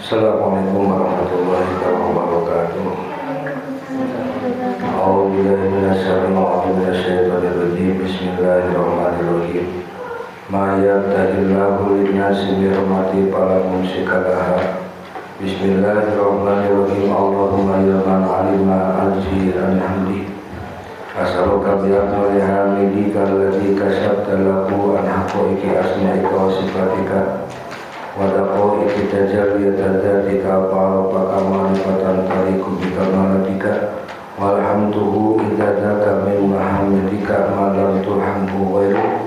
Assalamualaikum warahmatullahi wabarakatuh. A'udzubillahi minasyaitonir rajim. Bismillahirrahmanirrahim. Ma yaftahillahu lin-nasi min rahmatin fala mumsika laha. Bismillahirrahmanirrahim. Allahumma ya man alima anzi an hamdi. As'aluka bi akmali hamdika alladzi kasyafta lahu an haqaiqi asma'ika wa sifatika wa daqaiqi tajalliyata dzatika wa ma'rifatan tariqu bi kamalatika walhamduhu idza dzaka min mahamdika ma lam turhamhu ghairu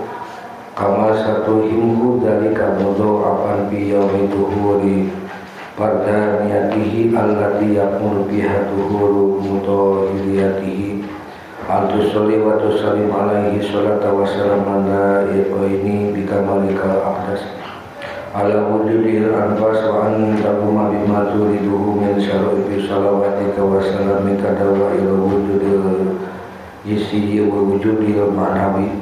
kama satuhimhu dzalika mudha'afan bi yaumi tuhuri fardaniyatihi allati yaqmuru biha tuhuru mutahhiriyatihi antusolli wa tusallim alaihi salata wa salaman la yaqini bi kamalikal aqdas ala wujudil anfas wa antakuma bima turiduhu min syara'i salawatika wa salamika dawa'il wujudil jisyi wa wujudil ma'nawi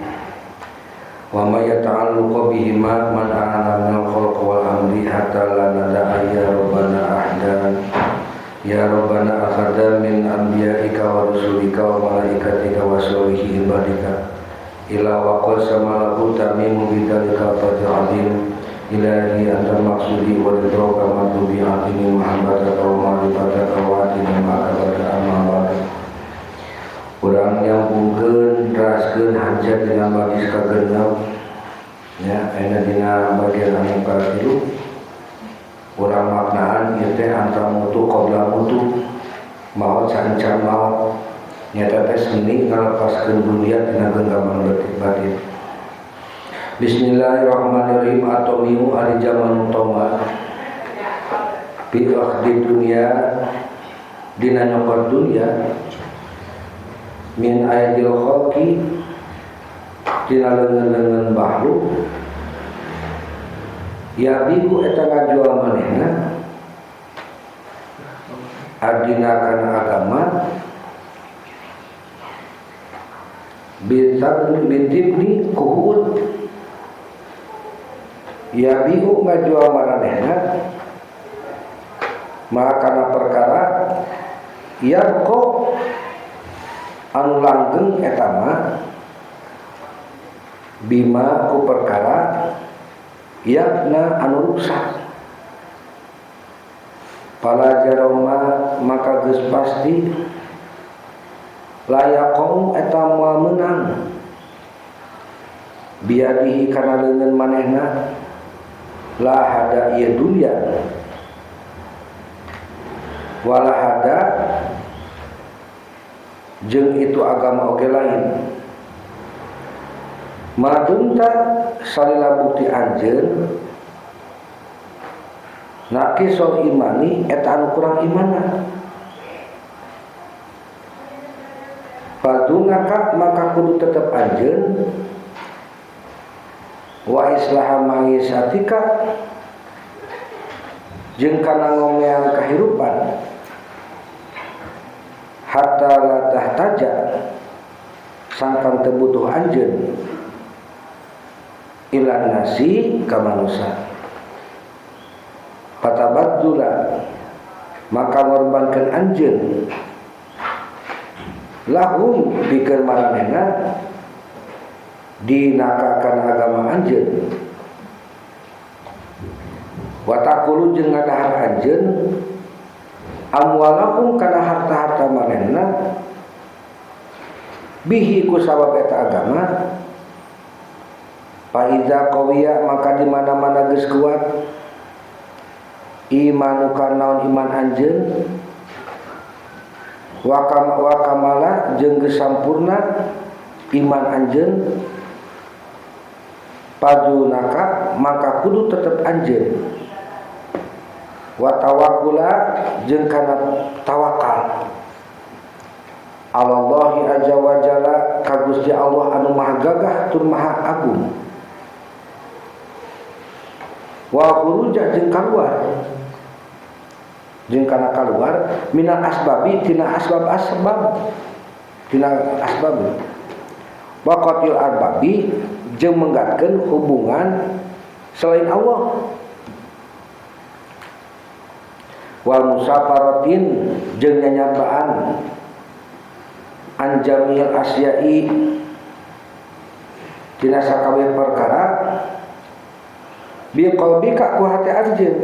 wa ma yata'alluqu bihima man a'ana minal khalq wal amri hatta la nada'a ya rabbana ahdan ya rabbana akhadha min anbiya'ika wa rusulika wa malaikatika wa sholihi ibadika ila wa qad samalahu tamimu bidzalika faj'alin ilahi anta maksudi wa ridhoka matlubi atini mahabbataka wa ma'rifataka wa atini ma'akabata amawat. Urang nyambungkeun raskeun hajat dina majlis kagenep ya ayeuna dina bagian anu katilu urang maknaan ieu teh antara mutu qabla mutu maot saencan maot nyata teh seni ngalepaskeun dunia dina genggaman batin. Bismillahirrahmanirrahim. Atomiu ari zaman toma bi akhdi dunia dina nyokot dunia min aidil khalqi dina leungeun-leungeun makhluk ya bihu eta ngajual manehna adina kana agama bitibni kuhud ya bihu ngajual maranehna maka perkara ya kok anu langgeng eta mah bima ku perkara yakna anu rusak pala jaroma maka geus pasti layaqau eta moal meunang biadihi kana leungeun manehna la hada ieu dunya wala hada jeung itu agama oge lain madunta salila bukti anjeun naqisol imani eta anu kurang imanna fadunaka maka kudu tetep anjeun wa islaha mangisatika jeung kana ngomean kahirupan hatta la tahtaja sangkan teu butuh anjeun ila nasi ka manusa fatabaddula maka ngorbankeun anjeun lahum pikeun maranehna dinakakan agama anjeun wa taqulu jeung ngadahar anjeun amwalahum kana harta-harta manehna bihi ku sabab eta agama fa iza qawiya maka di mana-mana geus kuat imanuka naon iman anjeun wa kamala jeung geus sampurna iman anjeun padunaka maka kudu tetep anjeun wa tawakkula jeung kana tawakal Allahi azza wa jalla ka Gusti Allah anu maha gagah tur maha agung wa khuruja jeung kaluar jeung kana kaluar minal asbabi tina asbab-asbab tina asbab wa qatil arbabi jeung menggatkeun hubungan selain Allah. Wal musafaratin jeung nyanyambaan anjamil asyai tina sakabeh perkara bi qalbika ku hate anjeun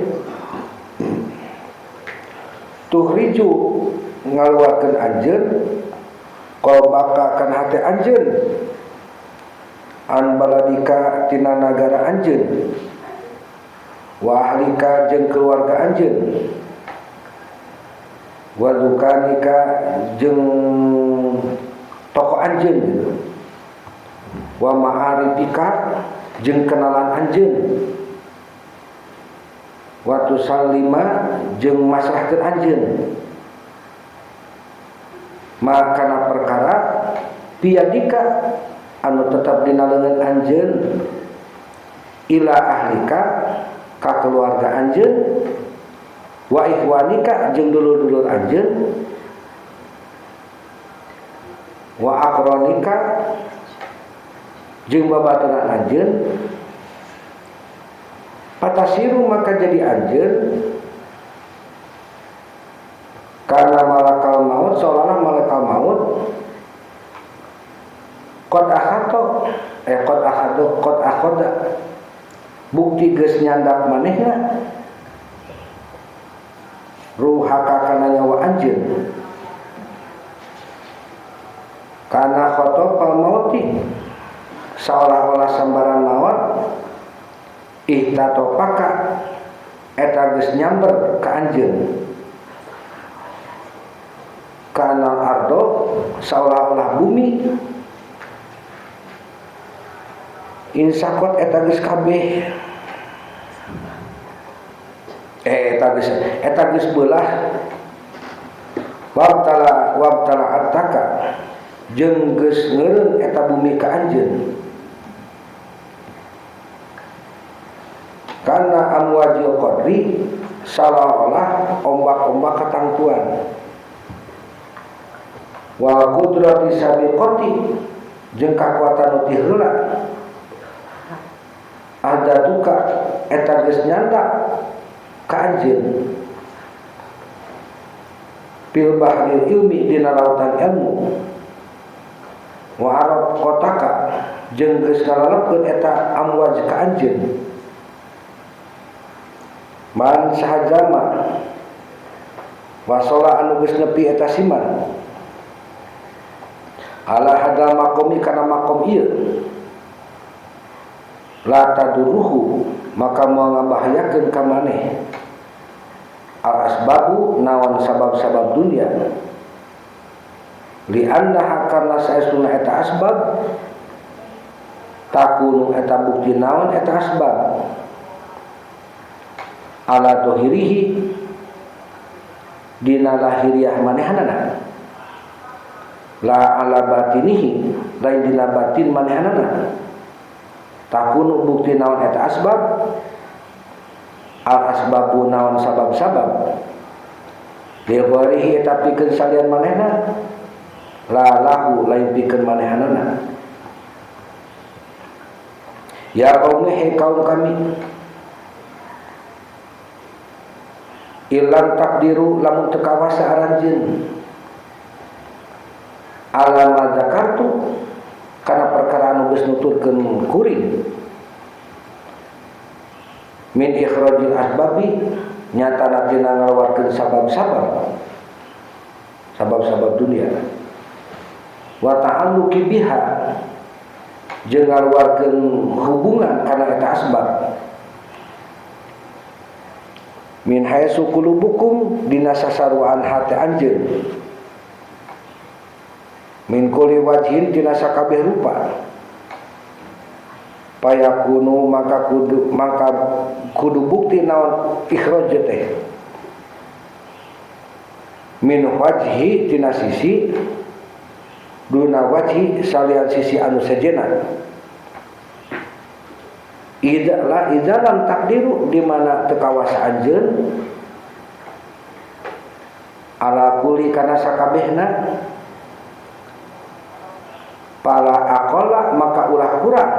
tuhriju ngaluarkeun anjeun qalbaka kana hate anjeun an baladika tina nagara anjeun wa ahlika jeung keluarga anjeun wa dukanika jeung toko anjeun gitu wa ma'arifika jeung kenalan anjeun wa tusallima jeung masrahkeun anjeun makana perkara piadika anu tetap dina leungeun anjeun ila ahlika ka keluarga anjeun wa ikhwanika jeung dulur-dulur anjeun wa aqranika jeung babaturan anjeun patasiru maka jadi anjeun karena malakal maut seolah-olah malakal maut qad akhato qad akhado qad akhoda bukti geus nyandak manehna ruhaka kana nyawa anjeun kana khotobal mauti seolah-olah sambaran maut ihtatopaka eta geus nyamber ka anjeun kana ardo seolah-olah bumi insakot eta geus kabeh eta geus beulah wabtala wabtala attaka jeung geus ngeureun eta bumi ka anjeun kana amwajil qadri seolah-olah ombak-ombak katangtuan wal qudrati sabiqati jeung kakuatan nu ti heula ada duka eta geus nyandak ka anjeun fil bahril ilmi dina lautan ilmu wa arab kotaka jeung geus ngalalepkeun eta amwaj ka anjeun man sahajama wasola anu geus nepi eta siman ala hadal maqami kana maqam ieu la taduruhu maka moal ngabahayakeun ka maneh al asbabu naon sabab-sabab dunia li annaha karna saestuna eta asbab takunu eta bukti naon eta asbab ala dohirihi dina lahiriah manehanana la ala batinihi lain dina batin manehanana takunu bukti naon eta asbab al asbabu naon sabab-sabab liwarihi eta pikeun salian manehna la lahu lain pikeun manehanana ya qaumi he kaum kami ilam takdiru lamun teu kawasa aranjeun ala ma zakartu kana perkara anu geus nuturkeun kuring min ikhrajil asbabi nyatana tina ngaluarkeun sabab-sabab sabab-sabab dunia wa ta'alluqi biha jeung ngaluarkeun hubungan kana eta asbab min haitsu qulubukum dina sasaruan hate anjeun min kulli wajhin tina sakabeh rupa payakunu maka kudu bukti naon ikhraj teh min wajhi tina sisi duna wajhi salian sisi anu sejena idza la idza lam takdiru di mana teu kawasa anjeun ala kulli kana sakabehna pala aqalla maka ulah kurang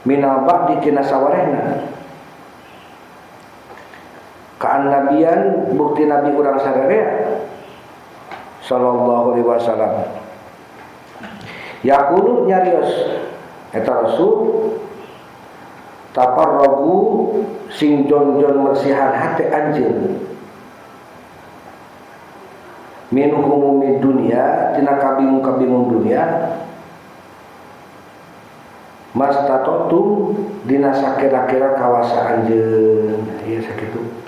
minal ba'di tina sawarehna Kaan nabian bukti nabi urang sadaya sallallahu alaihi wasallam. Yaqulu nyarios eta Rasul taparrogu sing jon-jon mersihan hati anjeun min humumi dunia tina kabingung-kabingung dunia mastatotum dina sakira-kira kawasa anjeun ieu sakitu.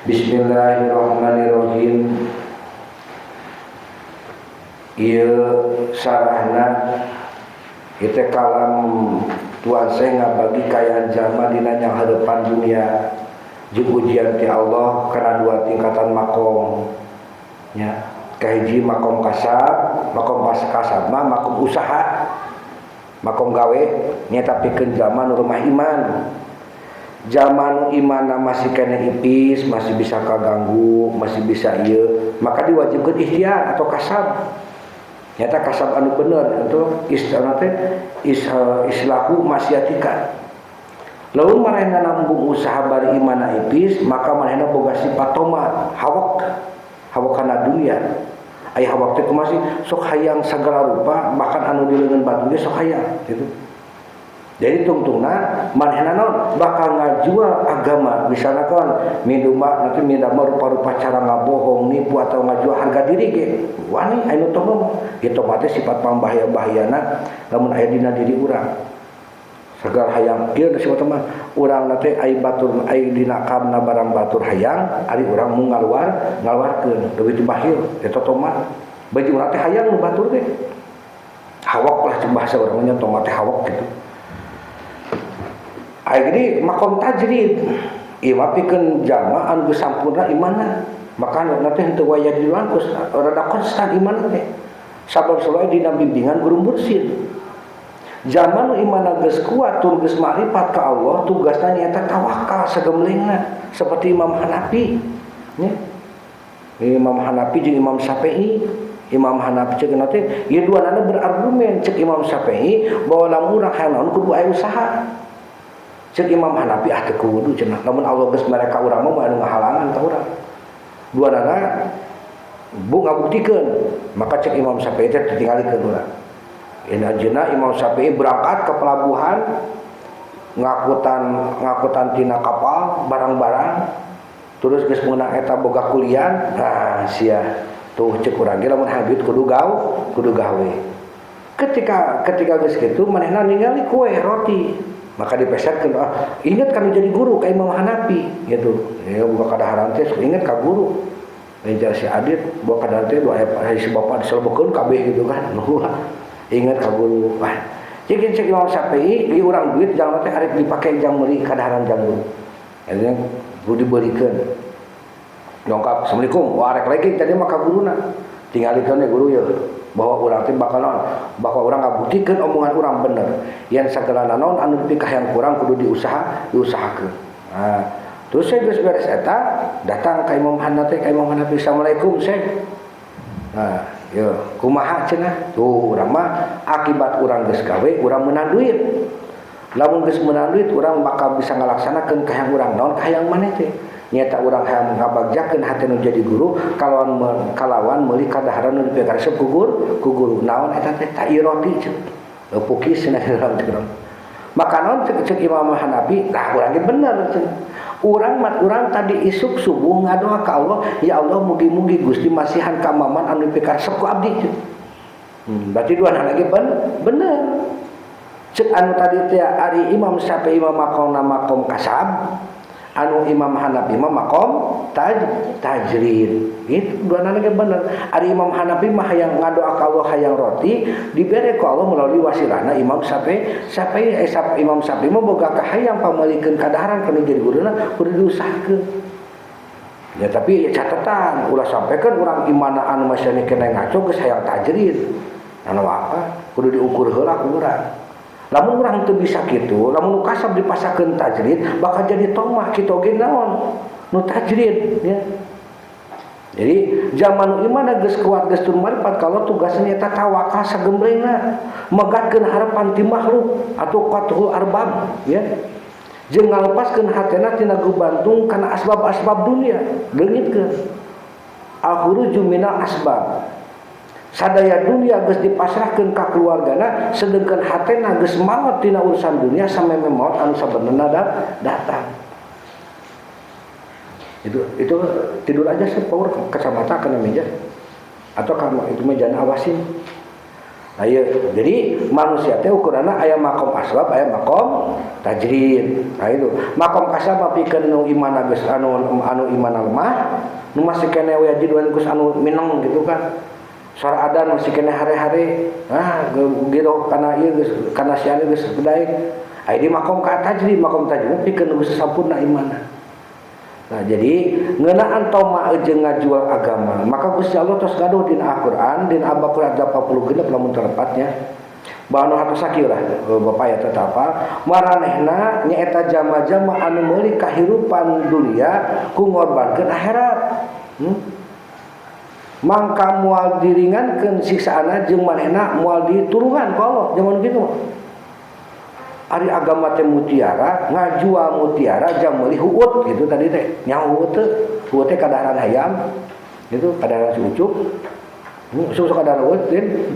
Bismillahirrahmanirrahim. Ieu sarahna ieu teh kalam Tuhan saya ngabagi kayaan jalma dina yang hadapan dunia jeung ujian ti Allah kana dua tingkatan makom nya. Kahiji makom kasab, makom kasab mah makom usaha, makom gawe nya pikeun jalma nu rumah iman. Jalma nu imanna masih kene ipis, masih bisa kaganggu, masih bisa ieu, maka diwajibkeun ikhtiar atau kasab. Nyata kasab anu bener itu istilah teh islahu masyatika. Lamun manehna nambung usaha bari imanna ipis, maka manehna boga sifat toma, hawak, hawak kana dunia. Aya hawak teh kumaha sih? Sok hayang sagala rupa, bahkan anu di leungeun batu ge sok hayang gitu. Jadi tungtungna manehna naon bakal ngajual agama, misalnya kan miduma nanti midama rupa-rupa cara ngabohong, nipu atau ngajual harga diri ge. Wani anu tong kitu mah teh sifat pambahaya-bahayana lamun aya dina diri urang. Segala hayang ieu sifat mah urang teh ai batur ai dina kamna barang batur hayang ari urang mung ngaluarkeun leuwih ti bahil eta tomat. Baju urang teh hayang nu batur teh. Hawak lah bahasa urang nya tomat teh hawak gitu. Ai gini makom tajrid ieu mah pikeun jalma anu geus sampurna imanna. Maka nanti henteu waya di langkus rada konstan imanna teh. Sabab selalu dina bimbingan guru mursyid. Zaman nu imanna geus kuat tur geus makrifat ka Allah, tugasna nyaeta tawakal sagemlengna seperti Imam Hanafi nya. Imam Hanafi jeung Imam Syafi'i. Imam Hanafi ceuk teh ieu duanana berargumen ceuk Imam Syafi'i bahwa lamun urang hayang naon kudu aya usaha. Ceuk Imam Hanafi ah teu kudu cenah. Lamun Allah geus mere ka urang mah anu ngahalangan ka urang. Duanana bu ngabuktikeun, maka ceuk Imam Syafi'i teh ditinggalikeun urang. Ini Imam Syafi'i berangkat ke pelabuhan ngakutan tina kapal barang-barang terus geus meunang eta boga kulian. Nah sia tuh ceuk urang ge lamun hayang duit kudu gawe. Ketika geus kitu manehna ningali kue roti maka dipesetkeun, ah inget kan jadi guru ka Imam Hanafi gitu ya, buka kadaharan teh inget ka guru. Lain si Adit bawa kadaharan teh doa si bapak diselebokeun kabeh gitu kan. Ingat ka guru. Wah, jadi cek Imam Syafi'i di urang duit jangan teh arek dipake jang meuli kadaharan jang guru. Akhirnya guru dibelikeun. Dongkap, Assalamualaikum. Wah, arek lagi tadi mah ka guruna. Tingalikeun we guru ye bahwa urang teh bakal naon? Bahwa urang ngabuktikeun omongan urang bener. Yen sagala naon anu dipikah yang kurang kudu diusahakeun. Nah, terus saya geus beres eta datang ka Imam Hanafi, ka Imam Hanafi, Assalamualaikum, Syekh. Nah, yo kumaha cenah? Tuh urang mah akibat urang geus gawe urang meunang duit. Lamun geus meunang duit urang bakal bisa ngalaksanakeun kahayang urang. Naon kahayang maneh teh? Nyata urang hayang ngabagjakeun hate nu jadi guru kalawan meuli kadaharan nu dipikaresep ku guru. Naon eta teh? Ta ieu roti cenah. Pukis cenah urang teh. Maka naon cek Imam Hanafi, nah urang ge bener cenah. Urang mat urang tadi isuk subuh ngadoa ka Allah, ya Allah mugi-mugi Gusti masihan ka maman anu dipikaresep ku abdi. Berarti dua lagi bener. Cek anu tadi teh ari Imam Syafi'i mah maqamna maqam kasab, anu Imam Hanafi mah maqam tajrid. Itu dua lagi bener. Ari Imam Hanafi mah hayang ngadoa ka Allah hayang roti dibere ku Allah melalui wasilahna Imam Syafi'i. Imam Syafi'i mah boga kahayang pameulikeun kadaharan kana jadi guruna kudu diusahakeun. Ya tapi ya catatan ulah sampaikan urang imana anu masih kena ngaco geus hayang tajrid. Anu apa? Kudu diukur heula ku urang. Lamun urang teu bisa kitu, lamun nu kasab dipasakeun tajrid bakal jadi tomah kitu oge naon? Nu tajrid ya. Jadi zaman iman geus kuat geus turun maripat kalau tugasnya eta tawakal sagemblengna, megatkeun harapan ti makhluk atau qathul arbab ya. Jeung ngalepaskeun hatena tina gubantung kana asbab-asbab dunia, leungitkeun. Al-khuruju minal asbab. Sadaya dunia geus dipasrahkeun ka keluargana, sedengkeun hatena geus maot tina urusan dunia sampai maot anu sabenerna datang. Itu tidur aja sepower kacamata kena meja atau kamu itu meja awasin. Nah, iya. Jadi manusia teh ukuranna aya makom asbab, aya makom tajrid. Nah itu makom kasab pikeun nu imanna geus anu imanna lemah, nu masih keneh wajiduan geus anu mineng gitu kan. Suara adan masih keneh hare-hare. Ah, gitu kana ieu geus kana sian geus bedaik. Aya di makom ka tajrid, makom tajrid pikeun nu geus sampurna imanna. Nah, jadi ngeunaan toma jeung ngajual agama, maka Gusti Allah tos gaduh dina Al-Qur'an dina Al-Baqarah 86 lamun telepatnya. Bahwa nu hatos sakieu lah Bapak ya tetap maranehna nyaeta jama-jama anu meuli kahirupan dunia ku ngorbankeun akhirat. Mangka moal diringankeun siksaana jeung manehna moal diturungan ku Allah zaman kitu. Ari agama teh mutiara, ngajual mutiara jam meuli huut gitu tadi teh. Nyaho huut teh, huut teh kadaharan hayam. Gitu, kadaharan si Ucup. Susu kadaharan huut din.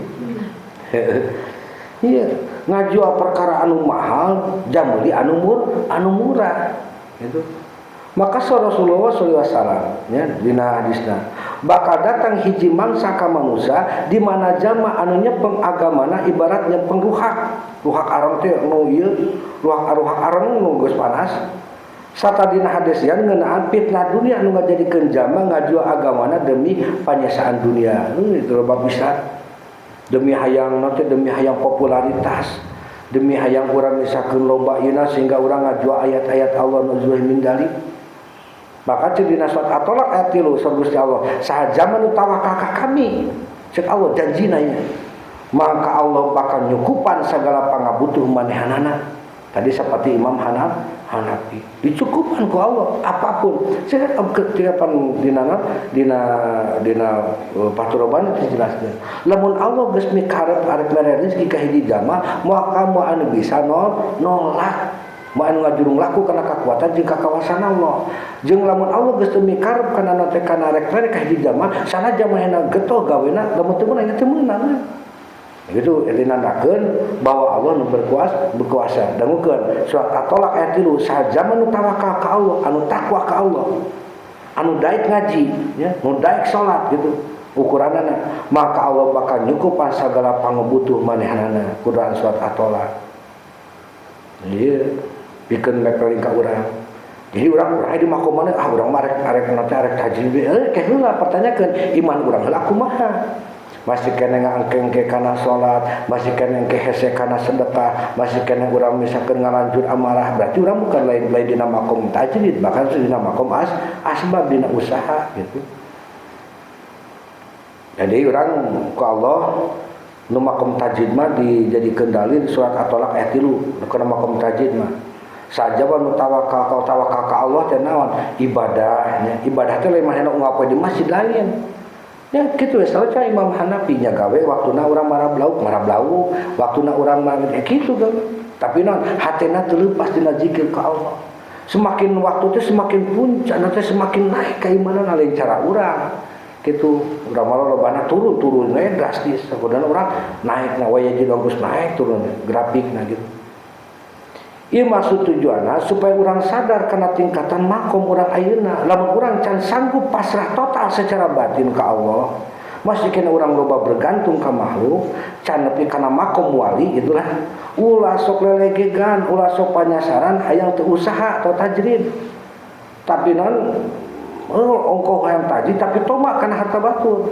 Iya, ngajual perkara anu mahal jam meuli anu murah gitu. Maka Rasulullah sallallahu alaihi wasallam ya dina hadisna bakal datang hiji mangsa ka manusia di mana jama anu nyepeng agamana ibarat nyepeng ruhak. Ruhak areng teh nu ieu, ruhak areng nu geus panas. Satadina hadis yang ngeunaan fitnah dunia anu ngajadikeun jama ngajual agamana demi panyasaan dunia. Itu loba pisan. Demi hayang nanti demi hayang popularitas, demi hayang urang misalkan loba ieuna sehingga urang ngajual ayat-ayat Allah nuzul min dalik. Maka cek dina surat At-Talaq ayat 3 surah Gusti Allah, saha zaman nu tawakal ka kami, cek Allah janjina nya. Maka Allah bakal nyukupan segala pangabutuh manehanana. Tadi seperti Imam Hanafi, dicukupan ku Allah apapun. Saya ketika pan dina dina dina paturoban itu jelasnya. Lamun Allah geus mikarep arek mere rezeki ka hiji jalma, maka moal anu bisa nolak. Moal anu ngajurung laku kana kakuatan jeung kakawasan Allah. Jeung lamun Allah geus teu mikarep kana na teh kana rek mere ka hiji jalma, sanajan manehna getoh gawena, lamun teu meunang teu meunang. Itu dinandakeun bahwa Allah nu berkuasa. Dangukeun surat At-Talaq ayat 3, saha zaman nu tawakal ka Allah, anu takwa ka Allah, anu daek ngaji, ya, nu daek salat gitu ukuranana, maka Allah bakal nyukupan sagala pangebutuh manehanana. Quran surat At-Talaq. Iya, pikeun mepeling ka urang. Jadi urang di makom mana, ah urang mah arek nanti arek tajrid, ke heula pertanyakeun iman urang heula kumaha. Masih kena ngangkeng ke kana salat, masih kena ke hese kana sedekah, masih kena urang misalkan ngalanjur amarah, berarti urang bukan lain dina makom tajrid, bahkan dina makom asbab dina usaha gitu. Jadi urang ku Allah nu makom tajrid mah dijadikeun dalil surat At-Talaq ayat 3, kana makom tajrid mah. Sajaba nu tawakal ka tawakal ka Allah teh naon? Ibadahnya. Ibadah teh lain manehna unggal poe di masjid lain. Ya gitu ya, salah Imam Hanafi nya gawe waktuna urang marablauk, waktuna urang mah ya gitu gawe. Tapi naon hatena teu leupas dina zikir ka Allah. Semakin waktu teh semakin puncak, nanti semakin naik keimanan lain cara urang. Gitu, urang malah lobana turun we drastis. Sakudan urang naik na waya jadi bagus naik turun grafikna gitu. Ieu maksud tujuanna supaya urang sadar kana tingkatan makom urang ayeuna. Lamun urang can sanggup pasrah total secara batin ka Allah, masih kena urang loba bergantung ka makhluk, can nepi kana makom wali itulah. Ulah sok lelegegan, ulah sok panyasaran hayang teu usaha atau tajrid. Tapi non ongkoh hayang tajrid tapi tomak kana harta batur.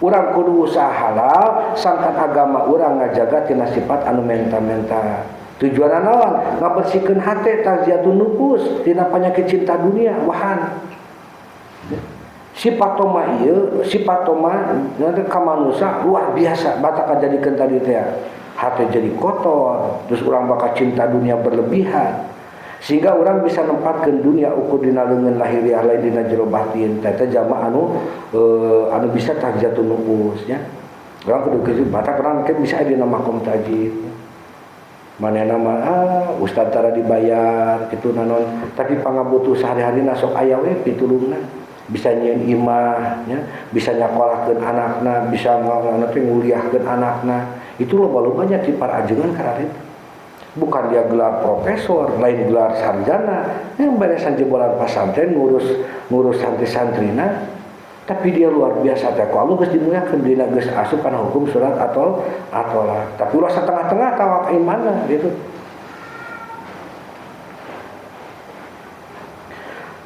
Urang kudu usaha halal, sangkan agama urang ngajaga tina sifat anu menta-menta. Tujuan naon? Ngabersihkeun hate tazkiyatun nufus tina penyakit cinta dunia wahan. Sifat toma ieu, sifat toma nanti ka manusia luar biasa batak kajadikeun tadi teh. Hate jadi kotor, terus urang bakal cinta dunia berlebihan. Sehingga orang bisa nempatkeun dunia ukur dina leungeun lahiriah lain dina jero batin. Teh jama anu bisa tazkiyatun nufus nya. Urang kudu kitu batak urang bisa dina makom tajid. Manehna mah ustad tara dibayar kitu naon tapi pangabutuh sehari-hari sok aya we pitulungna. Bisa nyieun imah nya, bisa nyakolahkeun anakna, bisa nguliahkeun anakna. Itu loba-lobanya ti para ajengan kararitu. Bukan dia gelar profesor, lain gelar sarjana, yang beresan jebolan pasantren ngurus santri-santrina, tapi dia luar biasa teh. Ku Allah geus dimuliakeun dina geus asup kana hukum surat atau atola. Tapi ulah setengah-tengah tawak imana gitu.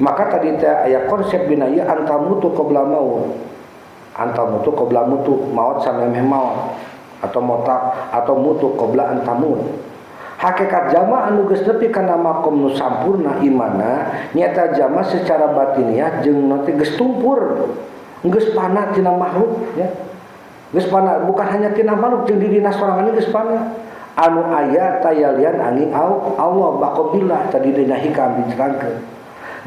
Maka tadi teh aya konsep dina ieu antamutu qabla maut. Antamutu qabla mutu, maut samemeh maut atau motak atau mutu qabla antamut. Hakikat jama anu geus nepi kana makom nu sampurna imana nyata jama secara batiniah jeung nanti geus tumpur geus pana tina makhluk ya. Geus pana bukan hanya tina makhluk jeung dirina sorangan geus pana anu aya tayalian angin Allah baqabillah tadi dina hikam diterangkeun.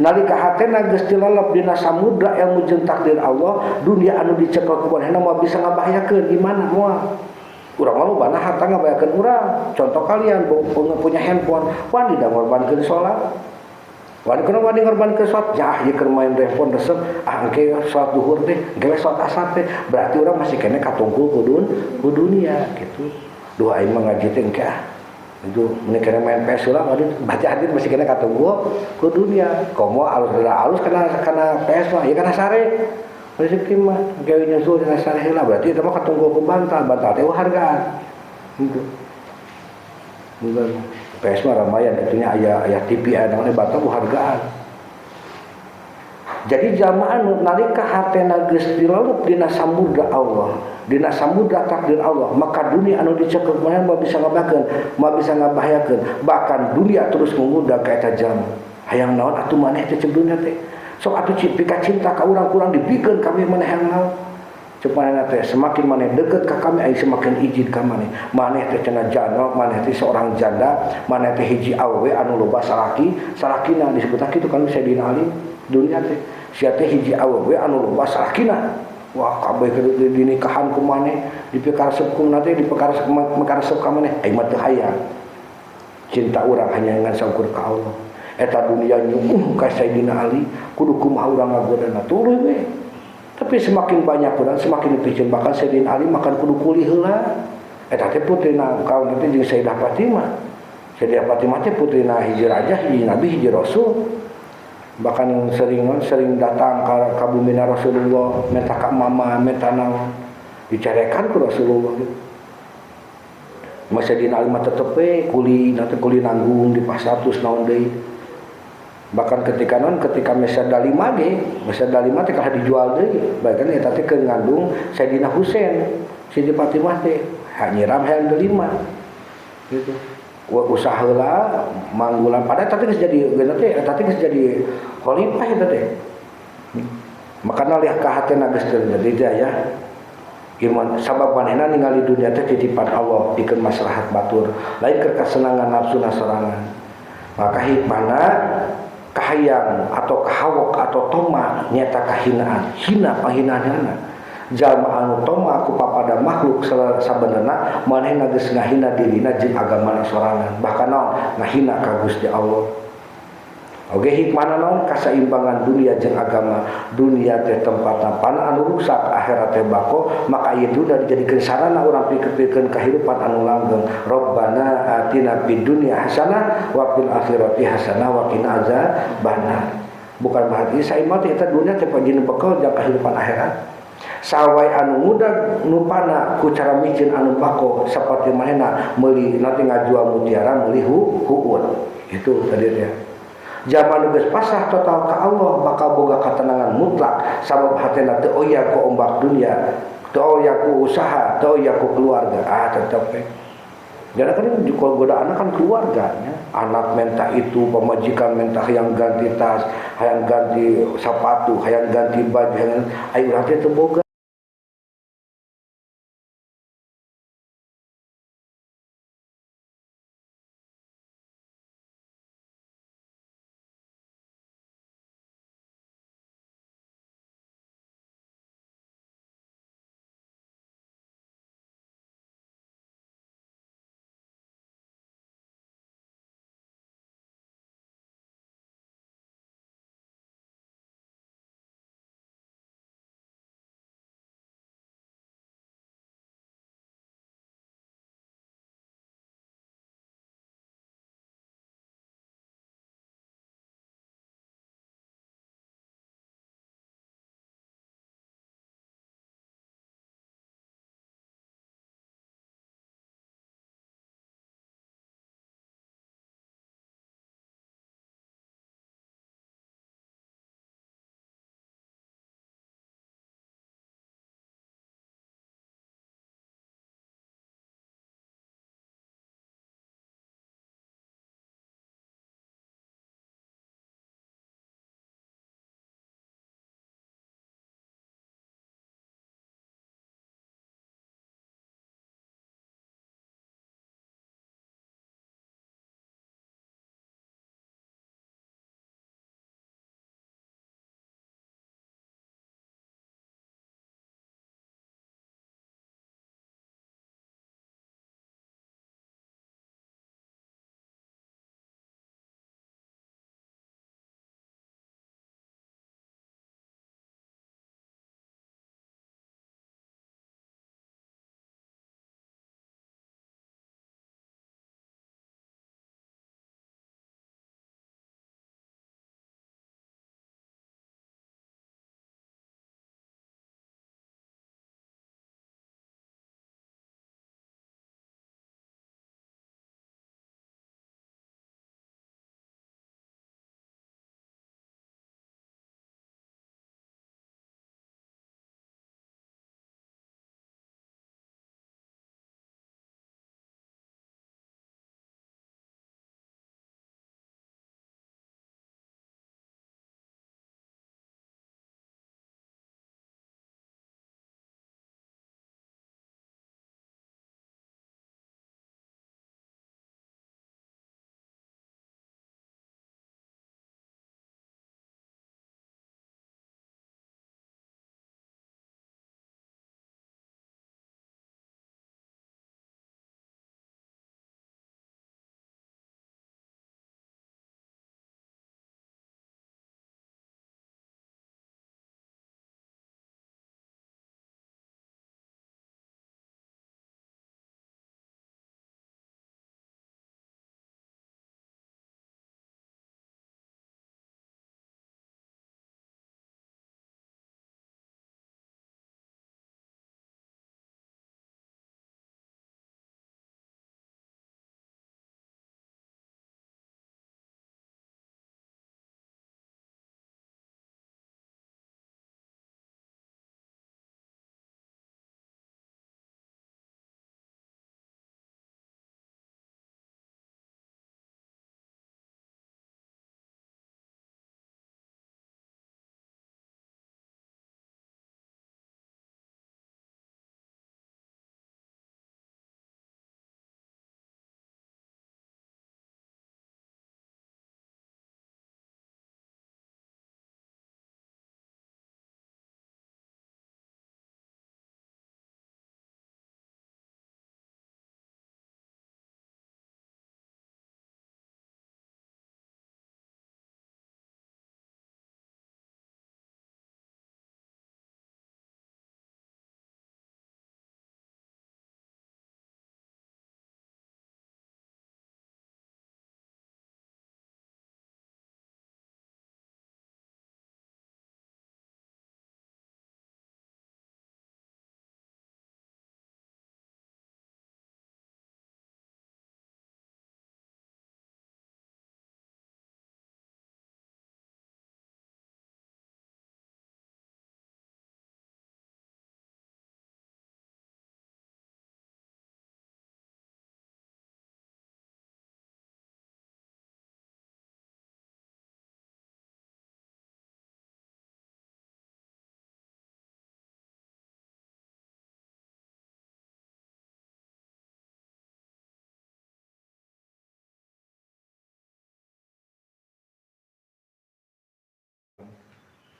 Nalika hatena geus dilalep dina samudra ilmu jeung takdir Allah dunia anu dicekel ku manehna moal bisa ngabahayakeun imana moal. Urang mah lobana harta ngabayakeun urang. Contoh kalian punya handphone, wani da ngorbankeun salat. Wani kana wani ngorbankeun salat, jah ieu keur main handphone resep, ah engke salat duhur teh, engke salat asar teh. Berarti urang masih kene katungkul ku dunia gitu. Duh aing mah ngaji teh engke ah. Itu mun kene main PS heula berarti hadir masih kene katungkul ku dunia. Komo alus alus kana PS mah ieu kana sare. Rezeki mah gawe nyusul dina sare heula berarti eta mah katungkul ku bantal, bantal teh hargaan. Gitu. Bukan PS mah ramayan kitunya aya TV aya naon bantal ku hargaan. Jadi jamaah nu nalika hatena geus dilalep dina samudra Allah, dina samudra takdir Allah, maka dunia anu dicekel manehna moal bisa ngabahakeun, moal bisa ngabahayakeun, bahkan dunia terus mengundang ka eta jalma. Hayang naon atuh maneh teh ceuk dunia teh. Sok atuh pika cinta ka urang kurang dibikeun kami maneh hayang naon. Ceuk manehna teh semakin maneh deket ka kami aing semakin izin ka maneh. Maneh teh cenah janda, maneh teh seorang janda, maneh teh hiji awewe anu loba salaki, salakina disebutna kitu kan Sayyidina Ali dunia teh. Sia teh hiji awewe anu loba salakina. Wah kabeh dinikahan ku maneh, dipikaresep ku maneh, dipikaresep ka maneh, aing mah teu hayang. Cinta urang hanya ngan saukur ka Allah. Eta dunia nyuguh ka Sayyidina Ali, kudu kumaha urang ngagodana tuluy we. Tapi semakin banyak urang semakin dipicen bahkan Sayyidina Ali makan kudu kulih heula. Eta teh putrina kaum teh jeung Sayyidah Fatimah. Sayyidah Fatimah teh putrina hiji raja, hiji nabi, hiji rasul. Bahkan sering datang ka bumina Rasulullah minta ka mama, minta naon. Dicarekan ku Rasulullah. Masa Sayyidina Ali mah tetep we kuli, nanti kuli nanggung di pasar terus naon deui. Bahkan ketika non ketika mesa dalima ge, mesa dalima teh kalah dijual deui. Bahkan eta teh keur ngandung Sayyidina Husain, Siti Fatimah teh nyiram hayang delima. Gitu. Usaha heula manggulan padahal eta teh geus jadi geuna teh eta teh geus jadi khalifah eta teh. Makana liah ka hatena geus jadi ya. Iman sabab manehna ningali dunia teh titipan Allah pikeun maslahat batur, lain keur kasenangan nafsu sorangan. Maka hikmahna kahayang atau kahawok atau toma nyata kahinaan, hina panghinaanna. Jalma anu toma ku papada makhluk sabenerna manehna geus ngahina dirina jeung agamana sorangan, bahkan naon ngahina ka Gusti Allah. Oge hikmahna naon kasaimbangan dunia jeung agama. Dunia teh tempatna pana anu rusak, akhirat teh bako, maka ieu dunia dijadikeun sarana urang pikeun kahirupan anu langgeng. Rabbana atina fid dunya hasanah wa fil akhirati hasanah wa qina azabannar. Bukan berarti saimah teh eta dunia teh pajin bekal jeung kahirupan akhirat. Sawai anu ngudag nu pana ku cara micin anu bako saperti manehna meuli nanti ngajual mutiara meuli huun. Itu tadi ya. Zaman geus pasrah total ka Allah bakal boga katenangan mutlak sabab hatena teu oya ku ombak dunia, teu oya ku usaha, teu oya ku keluarga. Ah tetep we. Karena kan kalau godaan kan keluarganya, anak minta itu, pemajikan minta hayang ganti tas, hayang ganti sepatu, hayang ganti baju, hayang ayo urang teh teu boga.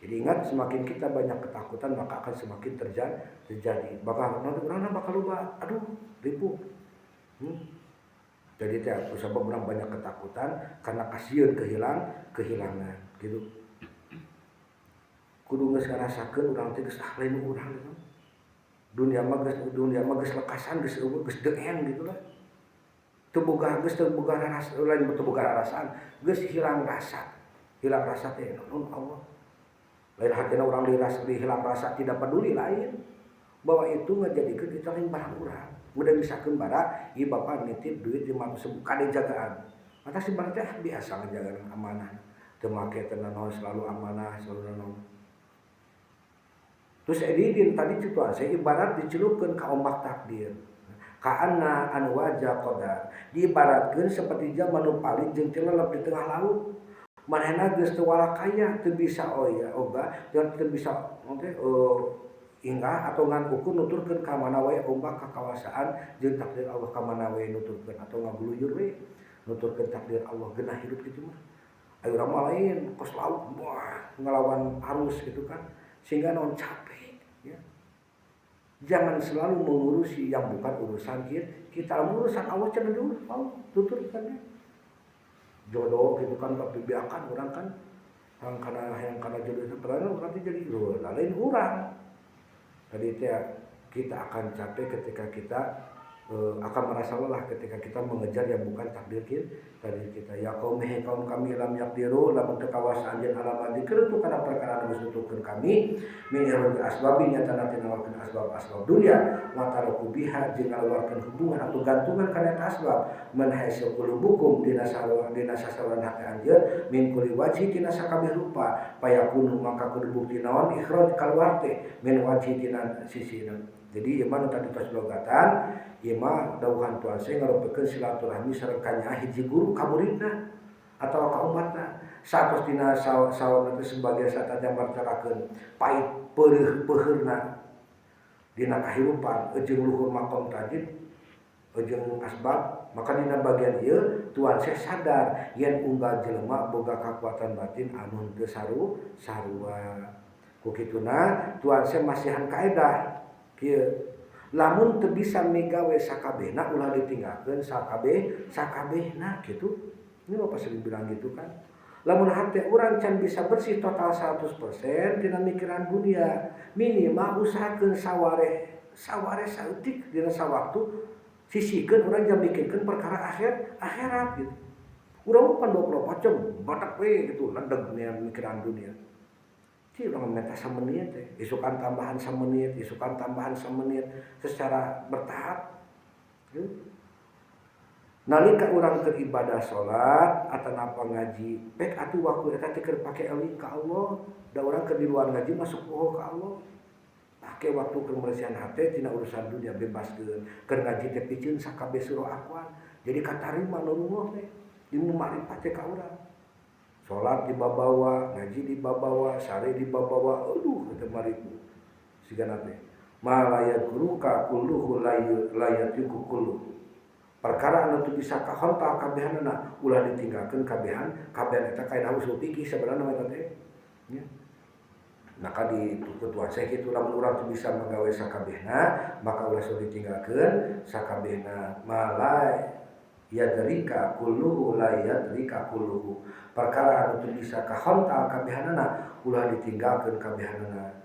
Jadi ingat, semakin kita banyak ketakutan maka akan semakin terjadi. Bakal nanti urang bakal lupa, aduh ribu. Jadi teh sebab urang banyak ketakutan karena kasieun kehilangan gitu. Kudu geus ngarasakeun urang teh geus ah lain urang gitu. Dunia mah geus lekasan, geus eueuh, geus the end gitu lah. Teu boga, geus teu boga rasa, lain teu boga rarasaan, geus hilang rasa. Hilang rasa teh naon Allah. Lain hatina urang dihilang rasa tidak peduli lain. Bahwa itu ngajadikeun kita lain barang urang. Udah misalkan bara, ieu bapak nitip duit 500.000 kade jagaan. Mata si bara teh biasa ngajagaan amanah. Teu make teu nanaon, selalu amanah, selalu nanaon. Terus Edidin tadi situasi ibarat dicelupkeun ka ombak takdir. Kaana anwaja qadar. Diibaratkeun seperti zaman nu paling jeung tilelep di tengah laut. Manehna geus teu walakaya, teu bisa oya oga, dan teu bisa teh inggah atau ngan ukur nuturkeun ka mana wae ombak kakawasaan jeung takdir Allah ka mana wae nuturkeun atau ngaguluyur we nuturkeun takdir Allah geunah hidup kitu mah. Ayo urang mah lain kos laut wah ngelawan arus gitu kan sehingga naon capek ya. Jangan selalu mengurusi yang bukan urusan kita. Kita urusan Allah cenah diurus Allah tuturkan ya. Jodoh gitu kan kebiakan orang kan yang karena jodoh itu pernah nanti jadi loh lain orang. Tadi teh kita akan capek ketika kita akan merasa lelah ketika kita mengejar yang bukan takdir kita. Tadi kita ya kaum kaum kami lam yaqdiru lamun teu kawasa anjeun alam dzikir tu kana perkara anu geus nuturkeun kami min iradi asbabi nyata nanti nawarkeun asbab-asbab dunia wa taraku biha jeung ngaluarkeun hubungan atau gantungan kana eta asbab man haitsu qulubukum dina sarua dina sasaran hati anjeun min kulli wajhi tina sakabeh rupa payakunu maka kudu bukti naon ikhraj kaluar teh min wajhi tina sisina. Jadi ieu mah nu tadi tos logatan ieu mah dawuhan Tuhan saya ngarompekeun silaturahmi sareng kanyaah hiji guru ka muridna atawa ka umatna. Satos dina sawa teh sebagai satadya martarakeun pait peureuh peuheurna dina kahirupan jeung luhur makom tajid jeung asbab maka dina bagian ieu Tuhan saya sadar yen unggal jelema boga kakuatan batin anu teu sarua. Ku kituna Tuhan saya masihan kaedah kieu lamun teu bisa migawe sakabehna ulah ditinggalkeun sakabehna gitu. Ini Bapak sering bilang gitu kan. Lamun hate urang can bisa bersih total 100% tina mikiran dunia, minimal usahakeun saware saeutik dina sawaktu sisihkeun urang jam mikirkeun perkara akhirat gitu. Urang mah pan 24 jam batak we gitu ledeg mikiran dunia. Ci urang meta samenit teh, isukan tambahan samenit, isukan tambahan samenit secara bertahap. Gitu. Nalika urang keur ibadah salat atanapa ngaji, pek atuh waktu eta teh keur pake eling ka Allah, da urang keur di luar ngaji masuk poho ka Allah. Pake waktu keur meresihan hate tina urusan dunia bebaskeun. Keur ngaji teh piceun sakabeh surah akuan. Jadi katarima nu rungoh teh, ilmu makrifat teh ka urang. Salat dibabawa, ngaji dibabawa, sare dibabawa, aduh eta maribu. Sigana teh. Ma la yadkuruka kulluhu la yatiku kullu. Perkara anu teu bisa kahontal kabehanana ulah ditinggalkeun kabehan eta kaedah usul fikih sebenarnya eta teh. Ya. Maka di ketua saya kitu lamun urang teu bisa magawe sakabehna maka ulah sok ditinggalkeun sakabehna. Ma la yadrika kulluhu la yadrika kulluhu. Perkara anu teu bisa kahontal kabehanana ulah ditinggalkeun kabehanana.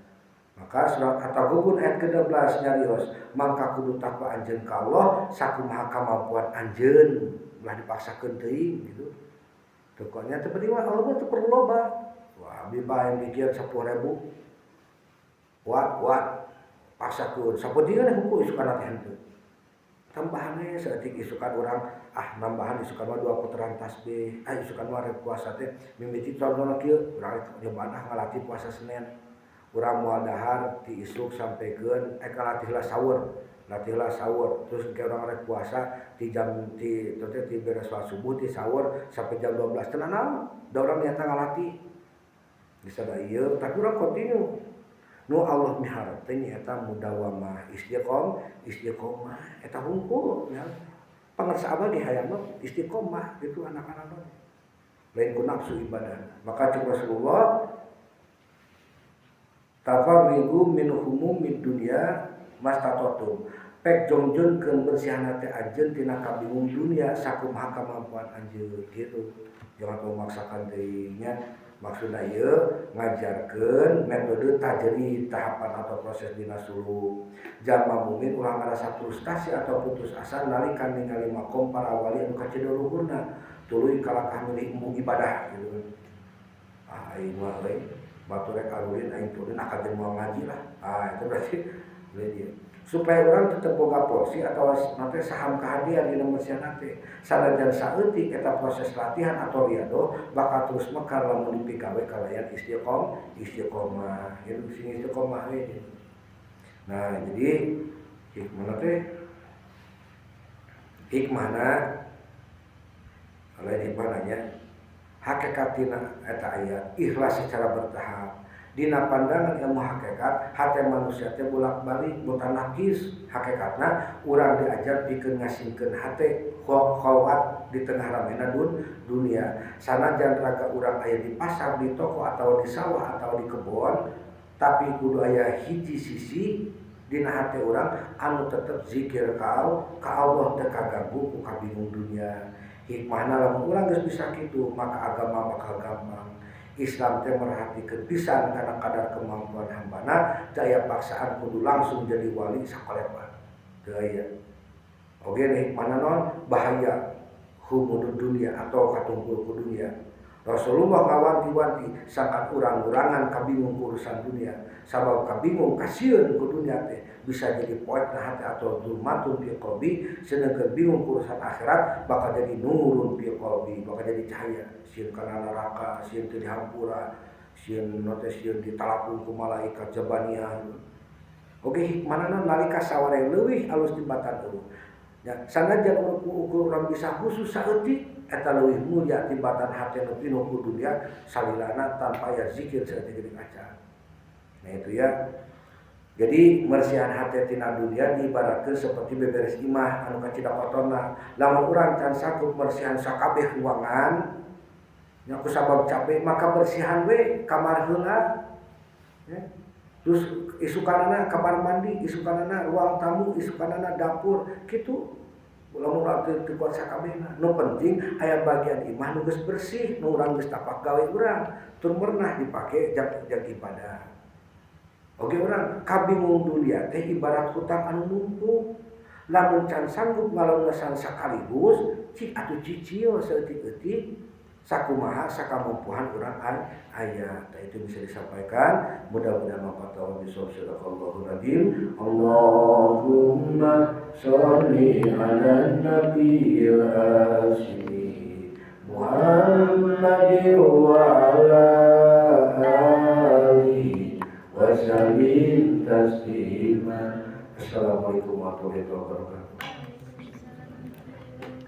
Maka surat At-Taghabun ayat ke-12 nyarios mangka kudu takwa anjeun ka Allah sakumaha kamampuan anjeun ulah dipaksakeun teuing gitu. Pokoknya teu penting mah Allah mah teu perlu loba. Wah, abdi bae mikir 10.000. Kuat paksakeun sapentingan hukum isukan teh henteu. Tambahan we saeutik isukan urang ah nambahan isukan mah 2 putaran tasbih, ah isukan mah rek puasa teh mimiti contohna kieu urang nyobaan ah ngalatih puasa Senin. Urang moal dahar ti isuk sampaikan latihlah sahur terus ke urang rek puasa ti jam ti teh ti beres salat subuh ti sahur sampai jam 12 teu nanaon da urang nyata ngalatih bisa da ieu tapi urang kontinu nu Allah miharep teh nyaeta mudawamah istiqomah eta hungkul nya pangersa abah ge hayang mah istiqomah gitu anak-anak lain ku nafsu ibadah. Maka cek Rasulullah Tafarrigu min humumid dunya mastatotum. Pek jongjonkeun bersihan hate anjeun tina kabingung dunia sakumaha kamampuan anjeun gitu. Jangan memaksakan dirinya. Maksudna ieu ngajarkeun metode tajrid tahapan atau proses dina suluk. Jalma mukmin ulah ngarasa frustasi atau putus asa nalika ningali makom para wali anu kacida luhurna tuluy kalakah milih embung ibadah gitu kan. Ah aing mah euy batur rek arulin aing turun akan jeung moal ngaji lah. Ah itu berarti dia. Supaya orang tetep boga porsi atau nanti saham kehadian dina bersihan hate. Sanajan saeutik eta proses latihan atau riado bakal terus mekar lamun dipikawe kalayan istiqomah. Itu sing istiqomah we. Nah, jadi hikmahna teh hikmahna lain hikmahna nya hakikatina eta ayat ikhlas secara bertahap. Dina pandangan ilmu hakikat, hati manusia teh bolak-balik botan nakis. Hakikatna urang diajar pikeun ngasingkeun hate khawat di tengah ramena dunia. Sanajan raga urang aya di pasar, di toko atau di sawah atau di kebon, tapi kudu aya hiji sisi dina hate urang anu tetep zikir ka Allah teu kaganggu ku kabingung dunia. Hikmahna lamun urang geus bisa kitu, maka agama bakal gampang. Islam teh merhatikeun pisan kana kadar kemampuan hambana, daya paksaan kudu langsung jadi wali sakolepan. Teu aya. Oge nih mana non bahaya humudud dunia atau katungkul ku dunia. Rasulullah ngawanti-wanti sangkan urang-urangan kabingung ku urusan dunia. Sabab kabingung kasieun ku dunia teh bisa jadi poek na hati atau zulmatun fi qalbi, sedangkan bingung ku urusan akhirat bakal jadi nurun fi qalbi, bakal jadi cahaya. Sieun kana neraka, sieun teu dihampura, sieun note sieun ditalapung ku malaikat jabaniyah. Oke, hikmahna nalika saware leuwih alus tibatan eueuh. Ya, sanajan ukur urang bisa khusus saeutik eta leuwih mulia tibatan hate nu pinuh ku dunia salilana tanpa aya zikir saeutik geuning acan. Nah itu ya. Jadi mersihan hate tina dunia diibaratkeun seperti beberes imah anu kacida kotorna. Lamun urang can sanggup mersihan sakabeh ruangan nya ku sabab capek maka bersihan we kamar heula. Ya. Terus isukanana kamar mandi, isukanana ruang tamu, isukanana dapur, kitu. Lamun urang teu kuat sakabehna. Nu penting aya bagian imah nu geus bersih, nu urang geus tapak gawe urang, tur merenah dipake jang ibadah. Oke urang kabingung dunia teh ibarat hutang anu numpuk. Lamun can sanggup ngalunasan sakaligus, cik atuh cicil saeutik-eutik sakumaha sakamampuhan urang aya. Tah itu bisa disampaikan, mudah-mudahan manfaat wa bisawab. Allahumma sholli ala nabiyil hasyimi Muhammadin wa ala alihi wa sallim taslima. Assalamualaikum warahmatullahi wabarakatuh.